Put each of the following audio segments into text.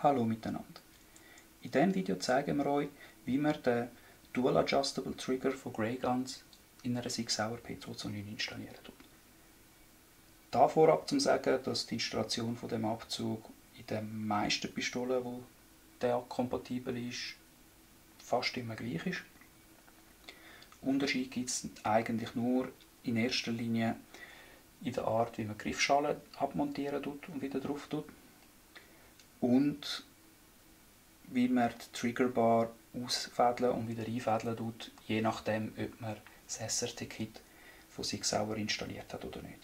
Hallo miteinander. In diesem Video zeigen wir euch, wie man den Dual Adjustable Trigger von Greyguns in einer SIG Sauer P229 installieren tut. Da vorab zu sagen, dass die Installation von dem Abzug in den meisten Pistolen, wo der kompatibel ist, fast immer gleich ist. Unterschied gibt es eigentlich nur in erster Linie in der Art, wie man die Griffschale abmontieren tut und wieder drauf tut. Und wie man die Triggerbar ausfädeln und wieder einfädeln tut, je nachdem, ob man das SRT-Kit von SIG Sauer installiert hat oder nicht.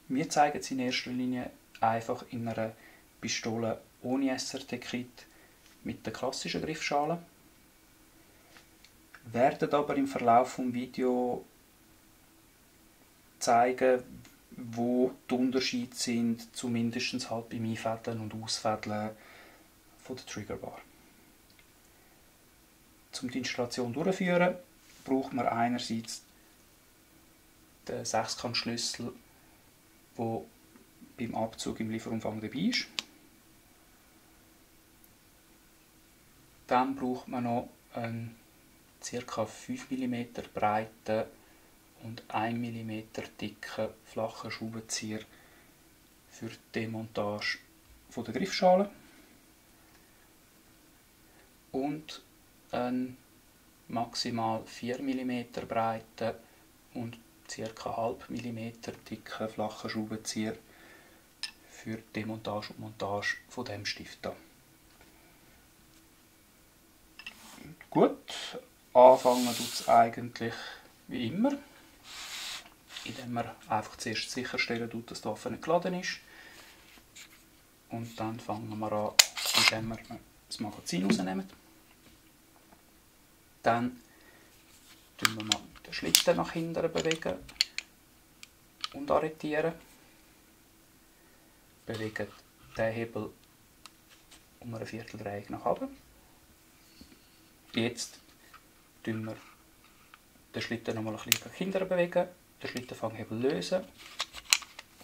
Wir zeigen es in erster Linie einfach in einer Pistole ohne SRT-Kit mit der klassischen Griffschale. Werden aber im Verlauf des Videos zeigen, wo die Unterschiede sind, zumindest halt beim Einfädeln und Ausfädeln von der Triggerbar. Um die Installation durchzuführen, braucht man einerseits den Sechskantschlüssel, der beim Abzug im Lieferumfang dabei ist. Dann braucht man noch einen ca. 5 mm breiten und 1 mm dicken flachen Schraubenzieher für die Demontage der Griffschale und einen maximal 4 mm breiten und ca. 0,5 mm dicken flachen Schraubenzieher für die Demontage und Montage von dem Stift hier. Gut, anfangen tut es eigentlich wie immer, indem man einfach zuerst sicherstellen tut, dass die Waffe nicht geladen ist. Und dann fangen wir an, indem wir das Magazin rausnehmen. Dann bewegen wir den Schlitten nach hinten bewegen und arretieren. Bewegen den Hebel um eine Vierteldrehung nach oben. Jetzt bewegen wir den Schlitten nochmal ein bisschen nach hinten bewegen, den Schlittenfanghebel lösen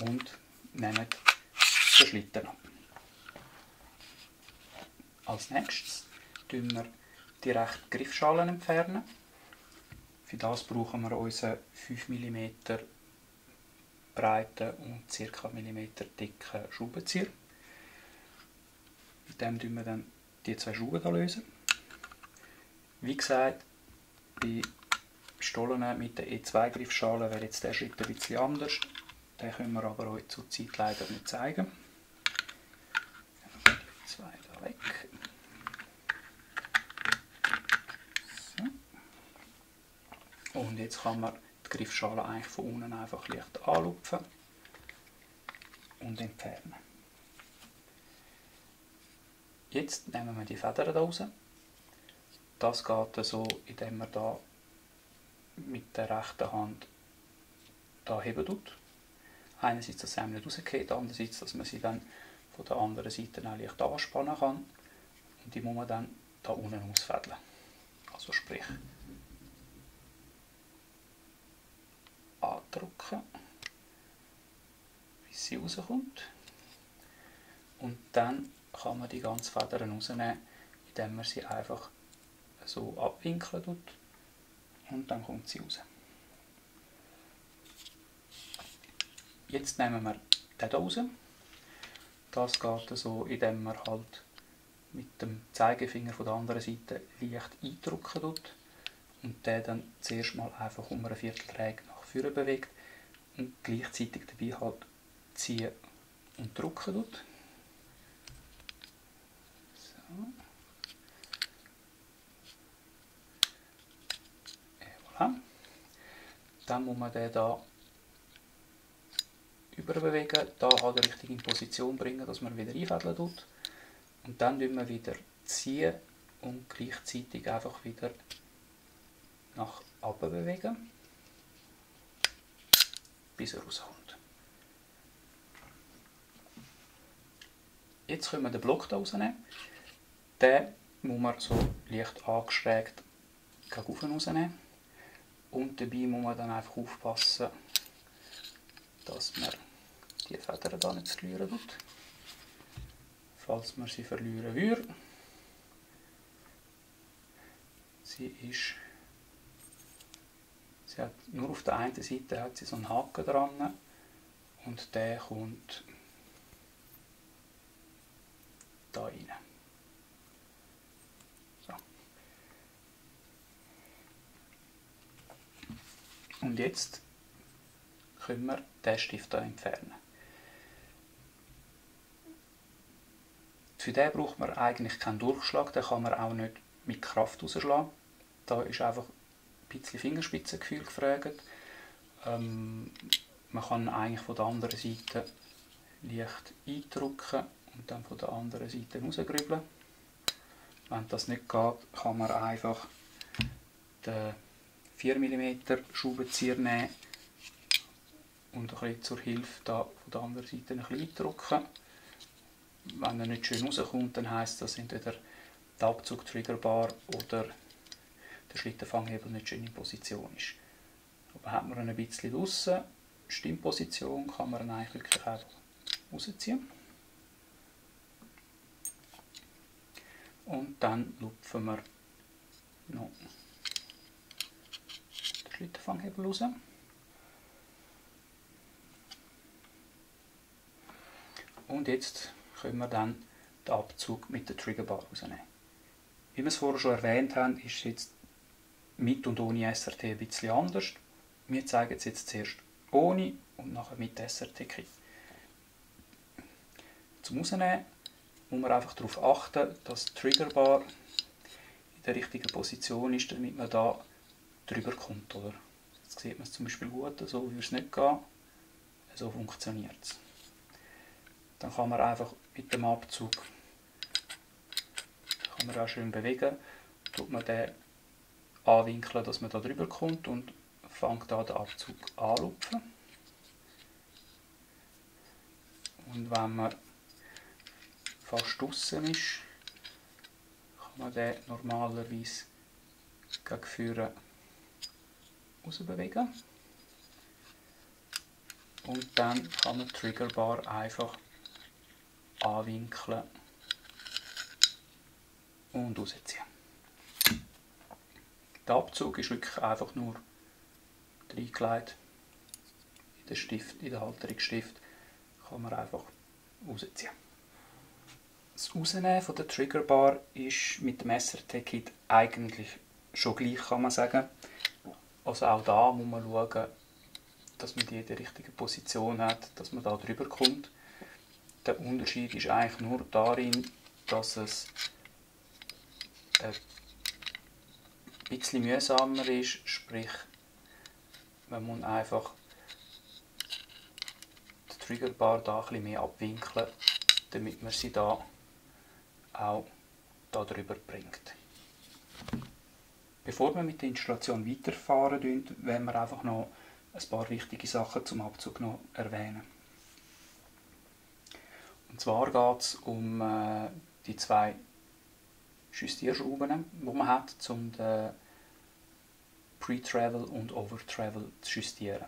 und nehmen den Schlitten ab. Als nächstes entfernen wir die rechten Griffschalen entfernen. Für das brauchen wir unseren 5 mm breiten und ca. 1 mm dicken Schraubenzieher. Mit dem lösen wir dann die zwei Schrauben hier lösen. Wie gesagt, bei Pistolen mit der E2-Griffschale wäre jetzt der Schritt ein bisschen anders. Den können wir aber euch zurzeit leider nicht zeigen. Die zwei hier weg. So. Und jetzt kann man die Griffschale eigentlich von unten einfach leicht anlupfen und entfernen. Jetzt nehmen wir die Federn raus. Das geht so, indem man da mit der rechten Hand da heben tut. Einerseits, dass sie nicht rausgeht, andererseits, dass man sie dann von der anderen Seite auch leicht anspannen kann. Und die muss man dann da unten ausfädeln. Also sprich, andrücken, bis sie rauskommt. Und dann kann man die ganzen Federn rausnehmen, indem man sie einfach so abwinkeln tut. Und dann kommt sie raus. Jetzt nehmen wir den hier raus. Das geht so, indem man halt mit dem Zeigefinger von der anderen Seite leicht eindrücken tut und den dann zuerst mal einfach um eine Vierteldrehung nach vorne bewegt und gleichzeitig dabei halt ziehen und drücken tut. So. Voilà. Dann muss man den hier überbewegen, da halt richtig in Position bringen, dass man wieder einfädeln tut. Und dann ziehen wir wieder ziehen und gleichzeitig einfach wieder nach oben bewegen, bis er rauskommt. Jetzt können wir den Block hier rausnehmen. Den muss man so leicht angeschrägt gegen oben rausnehmen. Und dabei muss man dann einfach aufpassen, dass man die Federn da nicht verlieren tut. falls man sie verlieren würde. Sie hat nur auf der einen Seite hat sie so einen Haken dran und der kommt da rein. So. Und jetzt können wir den Stift hier entfernen. Für den braucht man eigentlich keinen Durchschlag, den kann man auch nicht mit Kraft rausschlagen. Da ist einfach ein bisschen Fingerspitzengefühl gefragt. Man kann eigentlich von der anderen Seite leicht eindrücken und dann von der anderen Seite rausgrübeln. Wenn das nicht geht, kann man einfach den 4 mm Schraubenzieher nehmen und ein bisschen zur Hilfe da von der anderen Seite ein bisschen eindrücken. Wenn er nicht schön rauskommt, dann heisst das entweder der Abzug Triggerbar oder der Schlittenfanghebel nicht schön in Position ist. Aber hat man ihn ein bisschen draussen, Stimmposition, kann man ihn eigentlich wirklich einfach rausziehen. Und dann lupfen wir noch den Schlittenfanghebel raus. Und jetzt können wir dann den Abzug mit der Triggerbar rausnehmen. Wie wir es vorher schon erwähnt haben, ist es jetzt mit und ohne SRT ein bisschen anders. Wir zeigen es jetzt zuerst ohne und nachher mit SRT-Kit. Zum Rausnehmen muss man einfach darauf achten, dass die Triggerbar in der richtigen Position ist, damit man da drüber kommt. Oder? Jetzt sieht man es zum Beispiel gut, so würde es nicht gehen, so funktioniert es. Dann kann man einfach mit dem Abzug kann man auch schön bewegen, tut man den anwinkeln, dass man da drüber kommt und fängt da den Abzug anlupfen. Und wenn man fast draussen ist, kann man den normalerweise gegen vorne rausbewegen. Und dann kann man die Triggerbar einfach anwinkeln und rausziehen. Der Abzug ist wirklich einfach nur reingelegt in den Stift, in den Halterungsstift, kann man einfach rausziehen. Das Rausnehmen von der Triggerbar ist mit dem SRT-Kit eigentlich schon gleich, kann man sagen. Also auch da muss man schauen, dass man die in der richtigen Position hat, dass man da drüber kommt. Der Unterschied ist eigentlich nur darin, dass es ein bisschen mühsamer ist, sprich man muss einfach die Triggerbar da ein bisschen mehr abwinkeln, damit man sie da auch da drüber bringt. Bevor wir mit der Installation weiterfahren, wollen wir einfach noch ein paar wichtige Sachen zum Abzug noch erwähnen. Und zwar geht es um die zwei Justierschrauben, die man hat, um den Pre-Travel und Over-Travel zu justieren.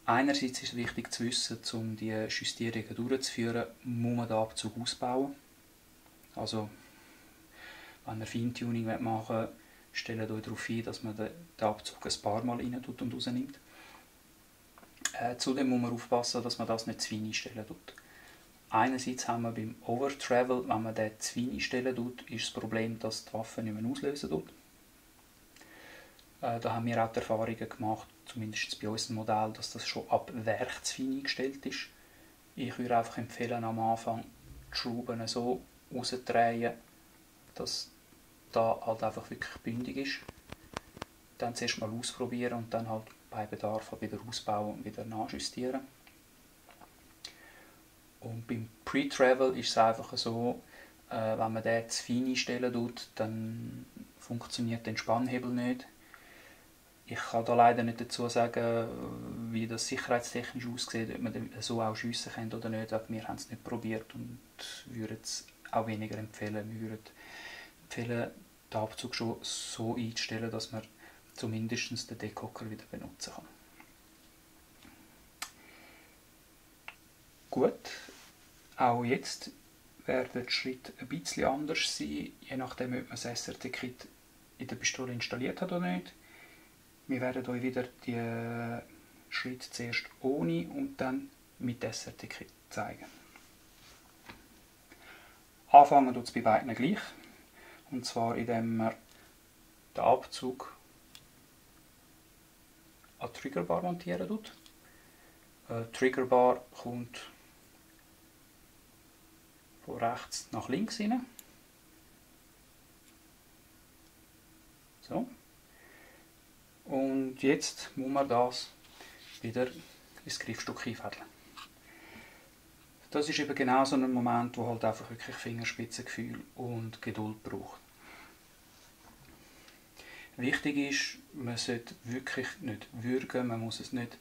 Einerseits ist es wichtig zu wissen, um die Justierungen durchzuführen, muss man den Abzug ausbauen. Also, wenn ihr Feintuning machen wollt, stellt euch darauf ein, dass man den Abzug ein paar Mal rein tut und rausnimmt. Zudem muss man aufpassen, dass man das nicht zu fein einstellen tut. Einerseits haben wir beim Overtravel, wenn man den zu fein einstellen tut, ist das Problem, dass die Waffe nicht mehr auslösen tut. Da haben wir auch die Erfahrungen gemacht, zumindest bei unserem Modell, dass das schon ab Werk zu fein eingestellt ist. Ich würde einfach empfehlen, am Anfang die Schrauben so rauszudrehen, dass da halt einfach wirklich bündig ist. Dann zuerst mal ausprobieren und dann halt bei Bedarf wieder ausbauen und wieder nachjustieren. Und beim Pre-Travel ist es einfach so, wenn man den zu fein einstellen tut, dann funktioniert der Spannhebel nicht. Ich kann da leider nicht dazu sagen, wie das sicherheitstechnisch aussieht, ob man den so auch schiessen kann oder nicht. Wir haben es nicht probiert und würden es auch weniger empfehlen. Wir würden empfehlen, den Abzug schon so einzustellen, dass man zumindest den Deckhocker wieder benutzen kann. Gut, auch jetzt werden die Schritte ein bisschen anders sein, je nachdem, ob man das SRT-Kit in der Pistole installiert hat oder nicht. Wir werden euch wieder die Schritte zuerst ohne und dann mit SRT-Kit zeigen. Anfangen tut es bei beiden gleich, und zwar indem man den Abzug an die Triggerbar montieren tut. Die Triggerbar kommt von rechts nach links rein. So. Und jetzt muss man das wieder ins Griffstück einfädeln. Das ist eben genau so ein Moment, wo halt einfach wirklich Fingerspitzengefühl und Geduld braucht. Wichtig ist, man sollte wirklich nicht würgen, man muss es nicht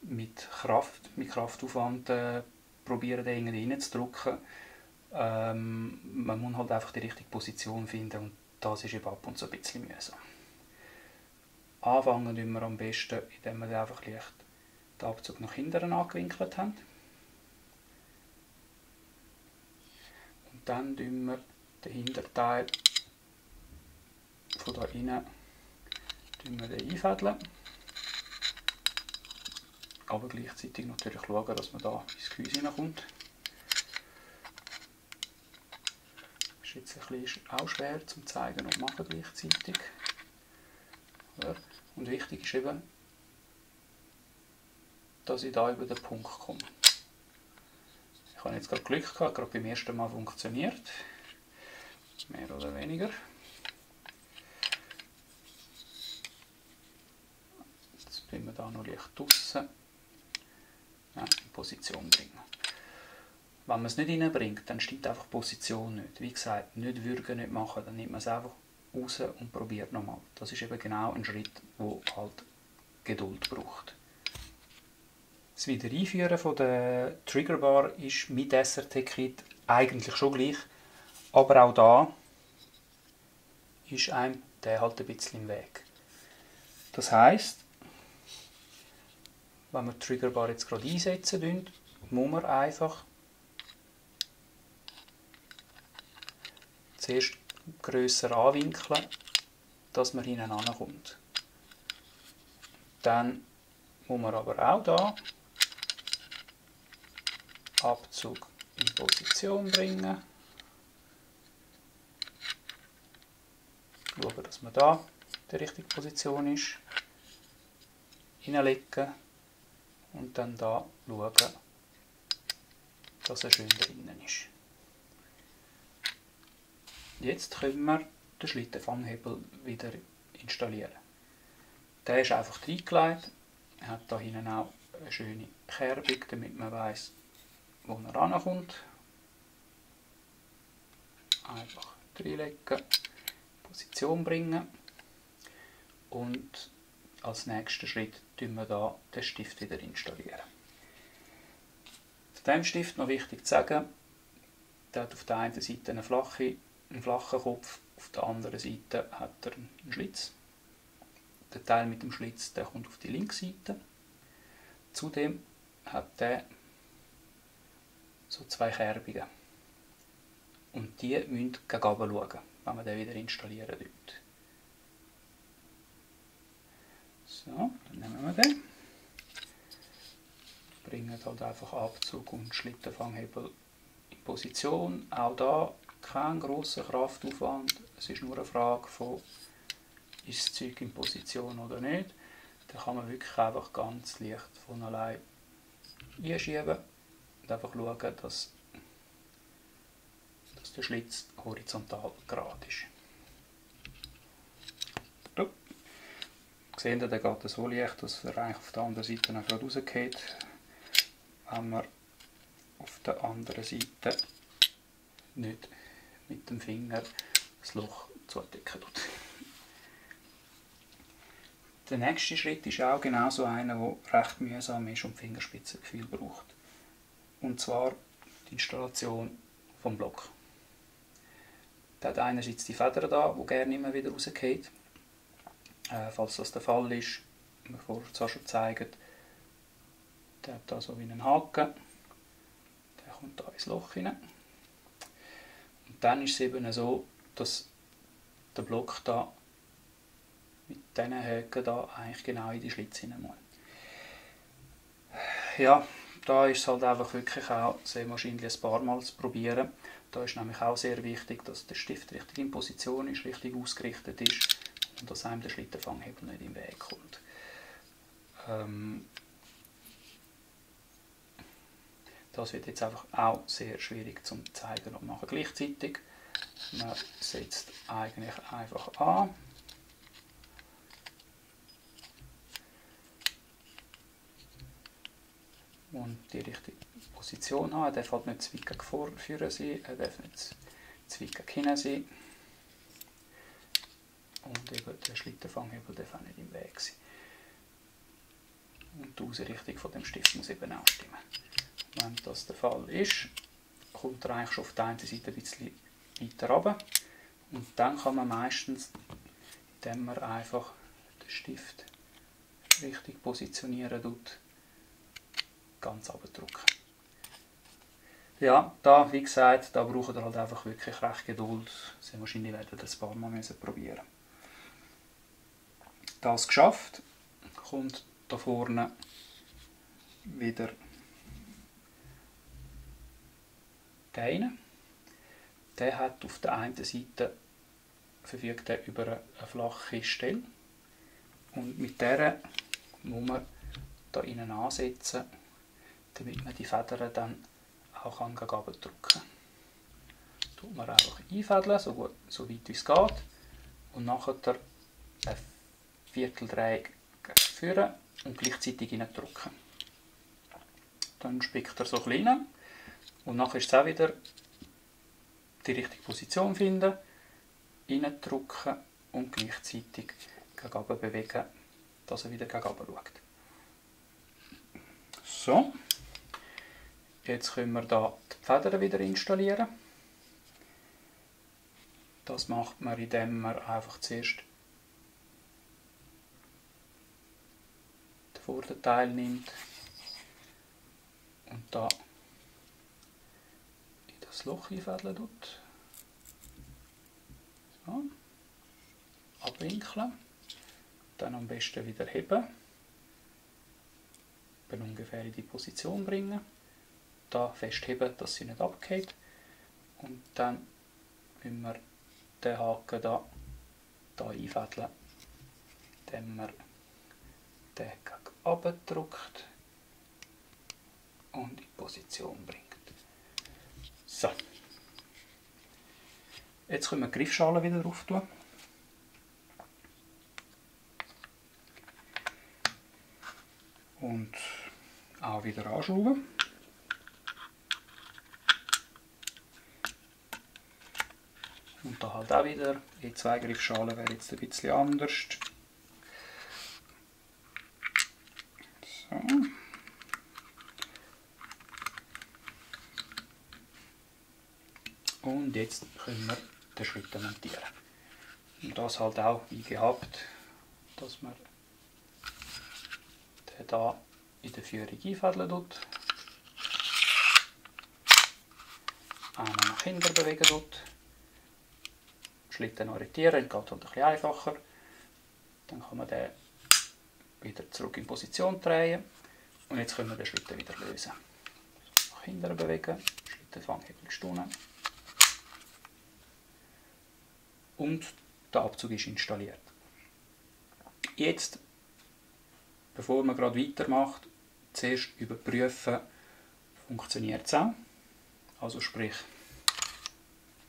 mit Kraftaufwand probieren, den irgendwie reinzudrücken. Man muss halt einfach die richtige Position finden und das ist eben ab und zu ein bisschen mühsam. Anfangen tun wir am besten, indem wir einfach leicht den Abzug nach hinten angewinkelt haben. Und dann tun wir den Hinterteil von da innen einfädeln. Aber gleichzeitig natürlich schauen, dass man da ins Gehäuse hineinkommt. Das ist jetzt ein bisschen auch schwer zu zeigen und machen gleichzeitig. Und wichtig ist eben, dass ich da über den Punkt komme. Ich habe jetzt gerade Glück gehabt, gerade beim ersten Mal funktioniert. Mehr oder weniger. Jetzt bringen wir da noch leicht draussen. Ja, in Position bringen. Wenn man es nicht reinbringt, dann stimmt einfach die Position nicht. Wie gesagt, nicht würgen, nicht machen, dann nimmt man es einfach raus und probiert nochmal. Das ist eben genau ein Schritt, der halt Geduld braucht. Das Wiedereinführen von der Triggerbar ist mit SRT-Kit eigentlich schon gleich, aber auch da ist einem der halt ein bisschen im Weg. Das heisst, wenn wir die Triggerbar jetzt gerade einsetzen, muss man einfach zuerst grösser anwinkeln, dass man hinten ankommt. Dann muss man aber auch da Abzug in Position bringen. Schauen, dass man da in der richtigen Position ist. Hineinlegen und dann da schauen, dass er schön drinnen ist. Jetzt können wir den Schlittenfanghebel wieder installieren. Der ist einfach reingelegt. Er hat hier hinten auch eine schöne Kerbung, damit man weiss, wo er rankommt. Einfach reinlegen, Position bringen und als nächsten Schritt tun wir hier den Stift wieder installieren. Zu diesem Stift noch wichtig zu sagen, der hat auf der einen Seite einen flachen Kopf, auf der anderen Seite hat er einen Schlitz. Der Teil mit dem Schlitz, der kommt auf die linke Seite. Zudem hat der so zwei Kerbungen. Und die müssen gegen oben schauen, wenn man den wieder installieren tut. So, dann nehmen wir den. Bringen halt einfach Abzug und Schlittenfanghebel in Position. Auch da kein grosser Kraftaufwand. Es ist nur eine Frage von, ist das Zeug in Position oder nicht. Da kann man wirklich einfach ganz leicht von allein einschieben und einfach schauen, dass der Schlitz horizontal gerade ist. So. Seht ihr, der geht so leicht, dass er eigentlich auf der anderen Seite noch gerade rausgeht. Wenn man auf der anderen Seite nicht mit dem Finger das Loch zudecken tut. Der nächste Schritt ist auch genauso einer, der recht mühsam ist und Fingerspitzengefühl braucht. Und zwar die Installation vom Block. Der hat einerseits die Feder da, die gerne immer wieder rausgeht. Falls das der Fall ist, wie wir vorher zwar schon gezeigt, der hat da so wie einen Haken. Der kommt da ins Loch hinein. Und dann ist es eben so, dass der Block da mit diesen Häken da eigentlich genau in die Schlitze hinein muss. Ja, da ist es halt einfach wirklich auch sehr wahrscheinlich ein paar Mal zu probieren. Da ist nämlich auch sehr wichtig, dass der Stift richtig in Position ist, richtig ausgerichtet ist und dass einem der Schlittenfanghebel nicht im Weg kommt. Das wird jetzt einfach auch sehr schwierig zu zeigen und machen gleichzeitig. Man setzt eigentlich einfach an. Und die richtige Position haben. Er darf halt nicht zu weit vorne sein, er darf nicht zu weit hinten sein. Und eben der Schlittenfanghebel darf auch nicht im Weg sein. Und die Ausrichtung von dem Stift muss eben auch stimmen. Wenn das der Fall ist, kommt er eigentlich schon auf der einen Seite ein bisschen weiter runter. Und dann kann man meistens, indem man einfach den Stift richtig positionieren tut, ganz abdrücken. Ja, da, wie gesagt, da braucht ihr halt einfach wirklich recht Geduld. Sehr wahrscheinlich werden wir das ein paar Mal probieren. Das geschafft, kommt da vorne wieder der rein. Der hat auf der einen Seite verfügt er über eine flache Stelle und mit der muss man da innen ansetzen, damit man die Federn dann auch gegen oben drücken kann. Tut man einfach einfädeln, so weit wie es geht, und nachher eine Vierteldrehung gegen vorne und gleichzeitig drücken. Dann spickt er so klein und nachher ist es auch wieder die richtige Position finden, reindrücken und gleichzeitig gegen oben bewegen, dass er wieder gegen oben schaut. So, jetzt können wir hier die Federn wieder installieren. Das macht man, indem man einfach zuerst den vorderen Teil nimmt und da in das Loch einfädeln tut. So. Abwinkeln. Dann am besten wieder heben. Dann ungefähr in die Position bringen. Da festheben, dass sie nicht abgeht. Und dann müssen wir den Haken da einfädeln, indem man den gegen oben drückt und in Position bringt. So. Jetzt können wir die Griffschale wieder drauf tun. Und auch wieder anschrauben. Und da halt auch wieder, die zwei Griffschalen wäre jetzt ein bisschen anders. So. Und jetzt können wir den Schritt montieren. Und das halt auch wie gehabt, dass man den hier in der Führung einfädeln tut. Einmal nach hinten bewegen tut. Schlitten orientieren, geht halt ein bisschen einfacher. Dann kann man den wieder zurück in Position drehen. Und jetzt können wir den Schlitten wieder lösen. Nach hinten bewegen, Schlittenfanghebel ist unten. Und der Abzug ist installiert. Jetzt, bevor man gerade weitermacht, zuerst überprüfen, funktioniert es auch. Also sprich,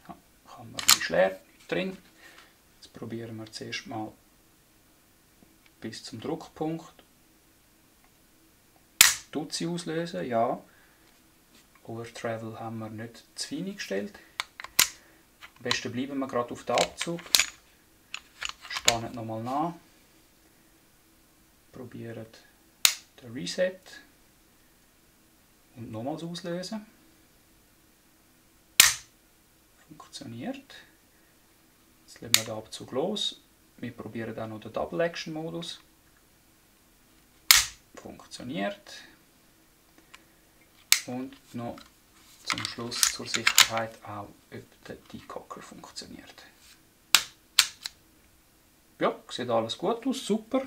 ja, kann man ist leer, nicht drin. Jetzt probieren wir zuerst mal bis zum Druckpunkt. Tut sie auslösen? Ja. Overtravel haben wir nicht zu wenig gestellt. Am besten bleiben wir gerade auf den Abzug. Spannen nochmal nach. Probieren den Reset. Und nochmals auslösen. Funktioniert. Jetzt lassen wir den Abzug los. Wir probieren auch noch den Double Action Modus. Funktioniert. Und noch zum Schluss zur Sicherheit auch, ob der Decocker funktioniert. Ja, sieht alles gut aus, super.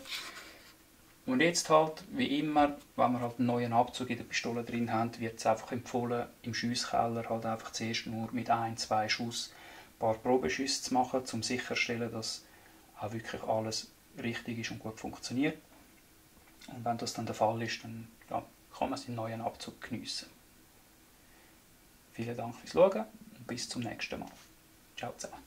Und jetzt halt, wie immer, wenn wir halt einen neuen Abzug in der Pistole drin haben, wird es einfach empfohlen, im Schiesskeller halt einfach zuerst nur mit 1-2 Schuss ein paar Probeschüsse zu machen, um sicherzustellen, dass auch wirklich alles richtig ist und gut funktioniert. Und wenn das dann der Fall ist, dann ja, kann man seinen neuen Abzug geniessen. Vielen Dank fürs Schauen und bis zum nächsten Mal. Ciao zusammen.